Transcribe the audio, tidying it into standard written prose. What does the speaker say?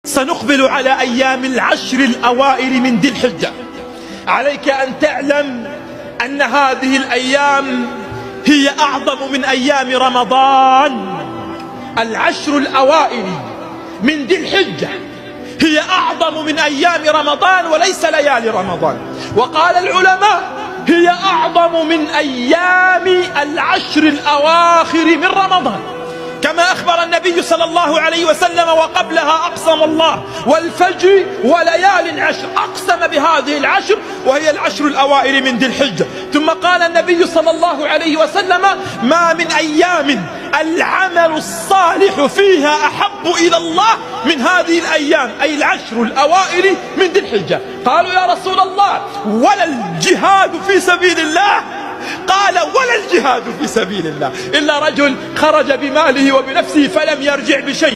سنقبل على أيام العشر الأوائل من ذي الحجة. عليك أن تعلم أن هذه الأيام هي أعظم من أيام رمضان. العشر الأوائل من ذي الحجة هي أعظم من أيام رمضان وليس ليالي رمضان. وقال العلماء هي أعظم من أيام العشر الأواخر من رمضان، كما أخبر النبي صلى الله عليه وسلم: وقبلها أقسم الله والفجر وليال عشر. أقسم بهذه العشر وهي العشر الأوائل من ذي الحجة. ثم قال النبي صلى الله عليه وسلم: ما من أيام العمل الصالح فيها أحب إلى الله من هذه الأيام، أي العشر الأوائل من ذي الحجة. قالوا: يا رسول الله ولا الجهاد في سبيل الله؟ قال: ولا الجهاد في سبيل الله إلا رجل خرج بماله وبنفسه فلم يرجع بشيء.